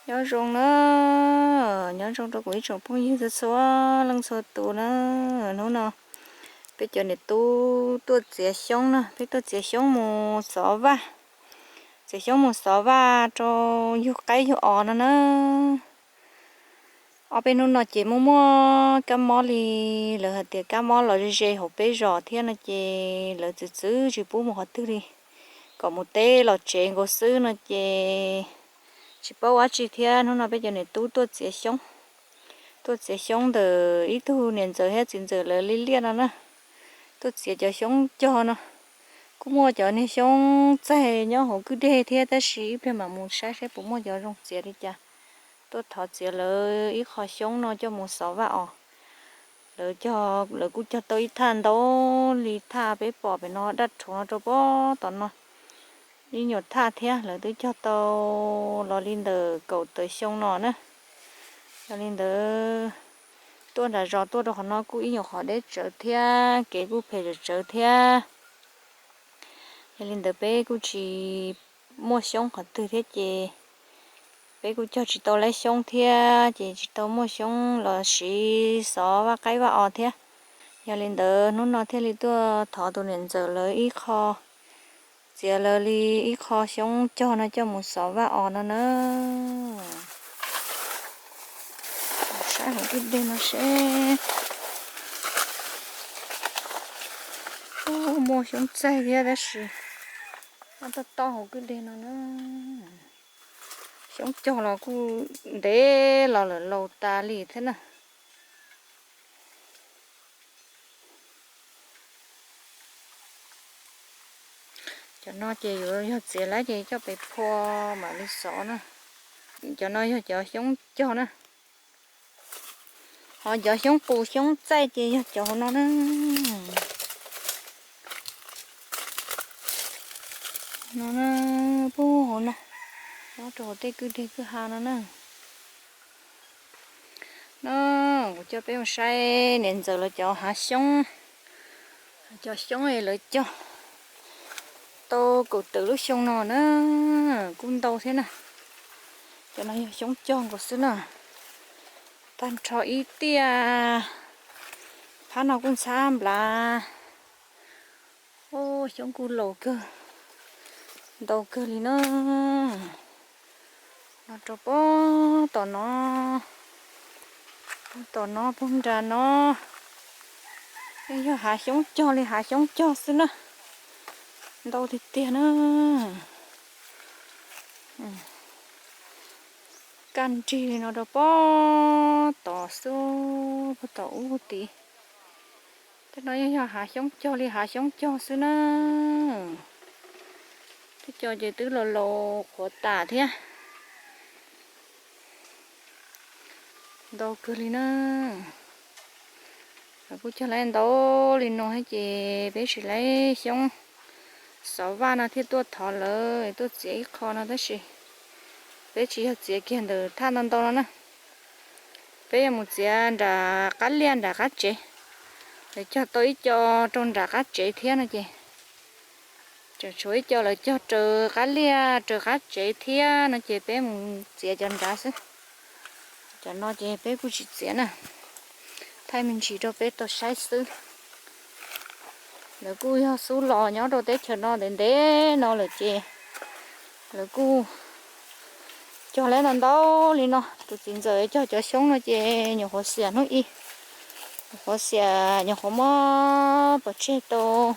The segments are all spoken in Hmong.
Nyob zoo na, nyob zoo rau kuv ib tsoom phooj ywg txhua txhua leej txhua tus na. Hnub no peb cov niam tub tuaj txiav xyoob na, peb tuaj txiav xyoob mus xov vaj, txiav xyoob mus xov vaj rau yug qaib yug os no na. Ob peb hnub no ces muaj muaj kab mob li, lawv hais tias kab mob los ze ze hauv peb zos thiab no ces lawv txwv txwv tsis pub mus qhov twg li, kom mus teb los tsev nkaus xwb no ces tsis paub ua dab tsi thiab. Hnub no peb cov niam tub tuaj txiav xyoob, tuaj txiav xyoob ntawm ib tug niam ntxawm thiab txiv ntxawm lawv li liaj no na, tuaj txiav cov xyoob cog no. Kuj muaj cov niag xyoob txaig nyob hauv kwj deg thiab tab sis ib pliag mam mus saib saib puas muaj cov zoo txiav li cas. Tuaj thov txiav lawv ib qho xyoob no coj mus xov vaj os. Lawv cog, lawv kuj cog tau ib thaj ntau li thaj peb pom pem no daj rhuv no rau pem tom no. Ib nyuag thaj thiab lawv twb cog tau los li ntawm kaum tawm xyoo no na. Yog li ntawd tuaj nram zos tuaj rau qhov no kuj ib nyuag qhov deb tsawv thiab kev kuj phem tsawv tsawv thiab. Yog li ntawd peb kuj tsis muaj xyoob qhov twg thiab ces peb kuj cog tsis tau lawv xyoob thiab ces tsis tau muaj xyoob los siv xov vaj qaib vaj os thiab. Yog li ntawd hnub no thiaj li tuaj thov tus niam ntxawm lawv ib qho, txiav lawv li ib qho xyoob cog no coj mus xov vaj os no na. Saib hauv kwj deg no seb. Muaj xyoob txaig thiab tab sis tob tob hauv kwj deg no na. Xyoob cog los kuj ntev los lawm laus tas li thiab na. Cov no ces yuav yog txiav lawm ces coj pem phua mam li xov na. Cov no yog cov xyoob cog na. Ho cov xyoob qus xyoob txaij ces yog cov hauv no na. No na, puag hauv no, nyob rau hauv tej kwj deg kwj ha no na. No, kuv coj peb mus saib niam ntxawm lawv cov hav xyoob. Cov xyoob lawv cog tau kaum tawm lub xyoo no na, kuj ntau thiab na. Cov no yog xyoob cog nkaus xwb na. Tag nrho ib tiaj, phab no kuj ntxhab nplad. Xyoob kuj laus kawg, ntau kawg li na. No rau pem tom no, pem tom no puag nram no, yeej yog hav xyoob cog li hav xyoob cog xwb na. Ntau tiag tiag na. Kaj nrig li no rau pem tom xwb, puag tom ub tid. Tej no yeej yog hav xyoob cog li hav xyoob cog xwb na. Tej co ces twb laus laus qhuav tas thiab. Ntau kawg li na. Lawv kuj cog lawm ntau li no thiab ces peb tsis lawv xyoob xov vaj no thiaj tuaj thov lawv tuaj txiav ib qho no tab sis peb tsis yog txiav kiag ntawm thaj ntau ntau no na. Peb yuav mus txiav nram qab liaj nram qab tsev. Lawv cog tau ib co rau nram qab tsev thiab no ces tseem tshuav ib co lawv cog raws qab liaj raws qab tsev thiab no ces peb mus txiav cov nrad xwb. Cov no ces peb kuj tsis txiav na, thaij me ntsis rau peb tau saib xwb. Lawv kuj yog xub los nyob rau teb chaws no ntev ntev no lawm ces lawv kuj cog lawm ntau ntau li no. Tus txiv ntxawm cog cov xyoob no ces nyuam qhuav xiam hnub ib, nyuam qhuav xiam, nyuam qhuav muab pov tseg tau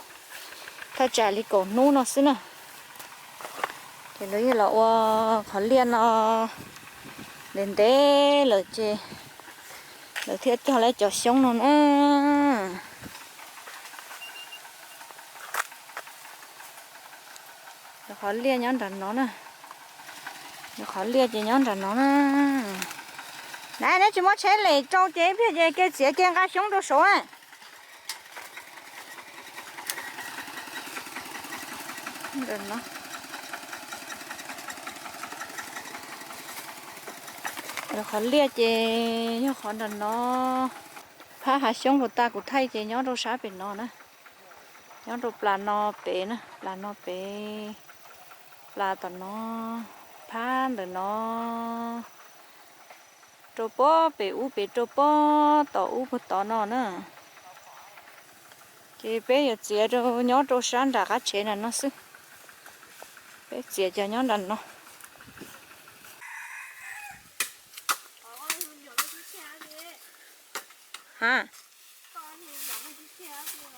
thaj tsam li kaum hnub no xwb na. Ces lawv yeej los ua qhov liaj no ntev ntev lawm ces lawv thiaj cog lawm cov xyoob no na. Qhov liaj nyob nram no na. Qhov liaj ces nyob nram no na. Na, neb tsis muab tsheb lem rau ces ib pliag ces ke txiav ke nqa xyoob rau saud. Qhov liaj ces yog qhov nram no. Phab hav xyoob puas tas kuv thaij ces nyob rau sab pem no na. Nyob rau plas no pem na, plas no pem, plas tom no, phab ntawm no. Rau pob pem ub pem rau pob tom ub puag tod no na. Ces peb yuav txiav rau nyob rau sab nram qab tsev nram no xwb. Peb txiav cov nyob nram no. Ha,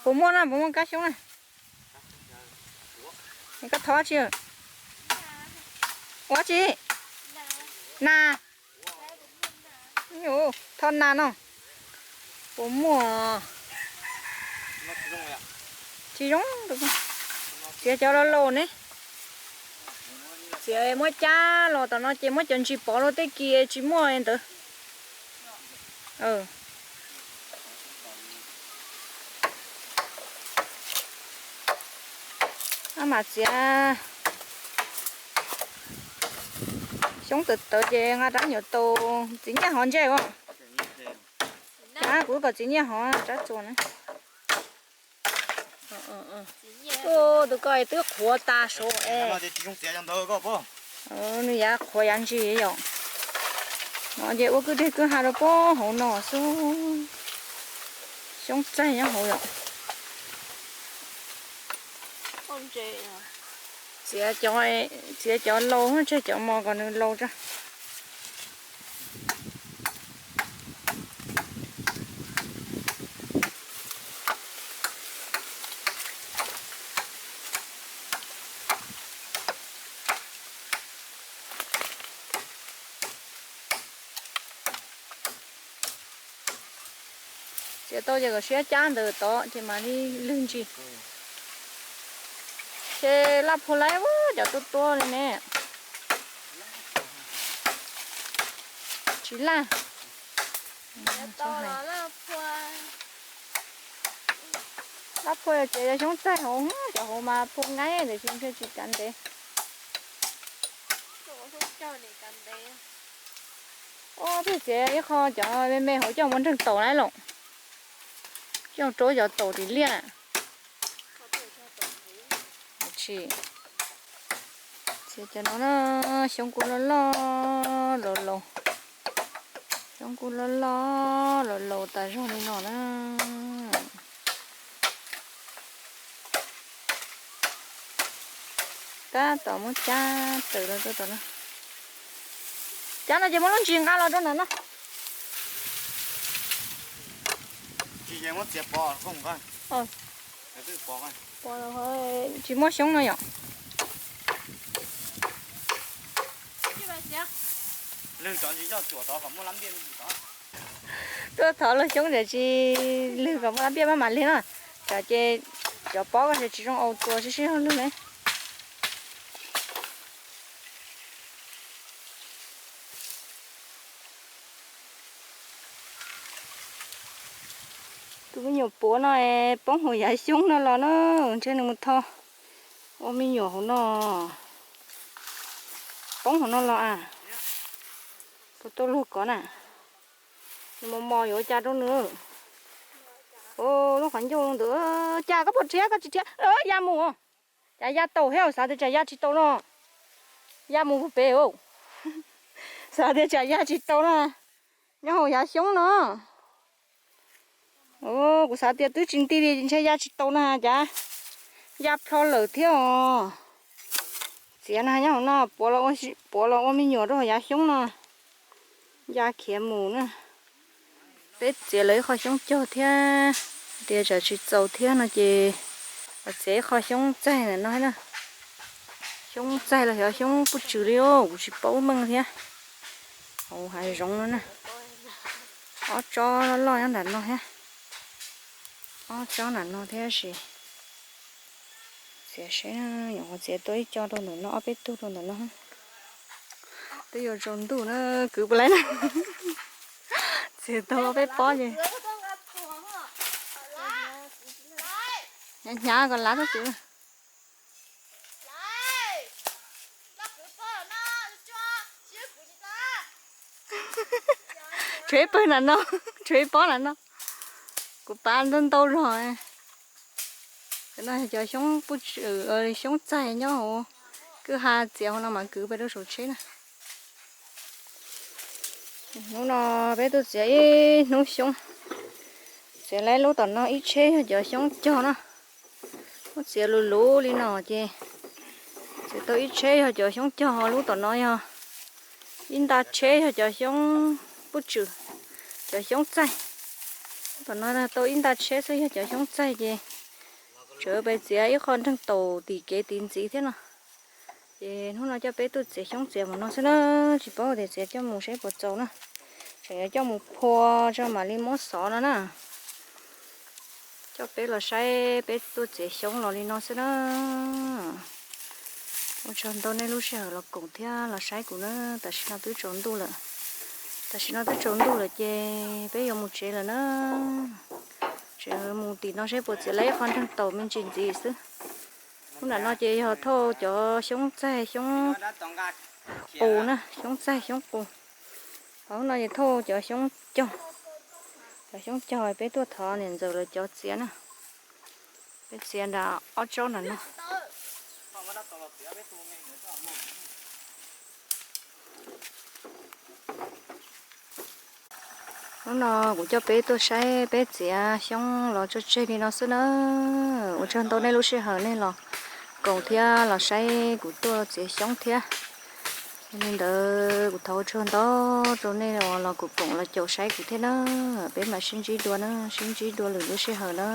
puas muaj na, puas muaj kab xyoob na? Koj thov tsi? Ua tsi? Nas. Thov nas no. Puas muaj? Tsis zoo. Txiav cov laus laus ne. Txiav muab cab los tom no ces muab cov ntsis pov rau tej kiag tsis muaj ntawd. Maj mam txiav xyoob tawv tawv ces nqa rab nyuam taus txiv nyiaj hov ntsej os. Kuv kom txiv nyiaj hov rab txuas na. Tus ko twb qhuav tas saud es. Nws yav qhuav yav ntsis yom. No ces ua kwj deg kwj ha rau pob hauv no xwb. Xyoob txaig nyob hauv yom. Txiav cov, txiav cov laus tseg cov mos kom nws laus tso. Txiav tau ces kom siab cab ntawm tod ces mam li lwg ntsis. Ces laj phua laib cov tuab tuab li ne. Tsis laj. Laj phua ces yog xyoob txaig hauv, cov hauv mas phua nqaij tiam sis ntshe tsis kav ntev. Ob peb txiav ib qho cov me me hauv coj mus nreeg taus na los. Coj rau cov taus ris liaj. Txiav cov no na, xyoob kuj loj loj laus laus. Xyoob kuj loj loj laus laus tas zog li no na. Tab tom muab cab tawm los rau tom no. Cab no ces muab lub ntsis nqa los rau ntawm no. Tsis muaj xyoob no yom. Tuaj thov luag xyoob ntawd tsis lwg kom muaj lab npiaj maj mam lwg no. Tsam ces cov pob ko tsis zoo au tua sib sib zog lwg ne. Tus me nyuam puav no poob hauv yav xyoob no los na, ntshe nws mus tho ua me nyuam hauv no. Poob hauv no los a, puas tau luag kov na. Nws mos mos yuav ua cas rau nws. Lub qhov ncauj ntawd, cas koj puas rhiab koj tsis rhiab ya mus. Cas ya tau thiab, xav tias tsam ya tsis tau no. Ya mus puag pem, xav tias tsam ya tsis tau no. Nyob hauv yav xyoob no. Kuv xav tias twb tsis nti li ntshe ya tsis tau na cas ya plho lawm thiab os. Txiav na nyob hauv no, puav los ua me nyuam rau hauv yav xyoob no. Ya khiav mus na. Peb txiav lawv ib qho xyoob cog thiab, tias tsam tsis txaus thiab no ces txiav ib qho xyoob txaig ntawm no na. Xyoob txaig los xyov xyoob puj tswm li, kuv tsis paub meej thiab. Hauv hav zoov no na. Ob tsob loj loj nyob nram no thiab. Ob tsob nram no thiab sis. Txiav seb, nyuam qhuav txiav tau ib co rau ntawm no, ob peb tug rau ntawm no. Twb yuav tsaus ntuj na, kwv puas laib na. Txiav tau ob peb pob ces hnyav hnyav kom lav txhob kwv. Tshuav ib pawg nram no, tshuav ib pob nram no. Kuv pav ntau ntau zog. Cov no cov xyoob puj tswm, xyoob txaig nyob hauv kwj ha, txiav hauv no mas kwv pem rau saum tsheb na. Hnub no peb tuaj txiav ib hnub xyoob, txiav lawm lub tom no ib tsheb yog cov xyoob cog na. Muab txiav luv luv li no ces txiav tau ib tsheb yog cov xyoob cog, lub tom no yog ib nta tsheb yog cov xyoob puj tswm, cov xyoob txaij. Lub tom no tau ib nta tsheb xwb yog cov xyoob txaij ces tseem pes txiav ib qho nreeg taum tim kev tid ntxiv thiab no. Ces hnub no coj peb tuaj txiav xyoob txiav mus no xwb na, tsis paub tias txiav coj mus saib puas txaus na. Tseem yuav coj mus phua tso mam li muab xov no na. Coj peb los saib peb tuaj txiav xyoob los li no xwb na. Ua tsaug ntau nej lub sij hawm los koom thiab los saib kuv na. Tam sim no twb tsaus ntuj lawm. Tam sim no twb tsaus ntuj lawm ces peb yuav mus tsev lawm na. Tseem mus tim no saib puas txiav lawm ib qho nreeg taum me ntsis ntxiv xwb. Lub nram no ces yog thauj cov xyoob txaij xyoob qus na, xyoob txaij xyoob qus. Ho lub no ces thauj cov xyoob cog. Cov xyoob cog peb tuaj thov niam ntxawm lawv cov txiav na. Peb txiav nram ob tsob nram no. Hnub no kuv coj peb tuaj saib peb txiav xyoob los tso tseg li no xwb na. Ua tsaug ntau nej lub sij hawm nej los koom thiab los saib kuv tuaj txiav xyoob thiab. Yog li ntawd kuv thov ua tsaug ntau rau nej uas los koom koom los caum saib kuv thiab na. Peb mam sib ntsib dua na, sib ntsib dua lwm lub sij hawm na.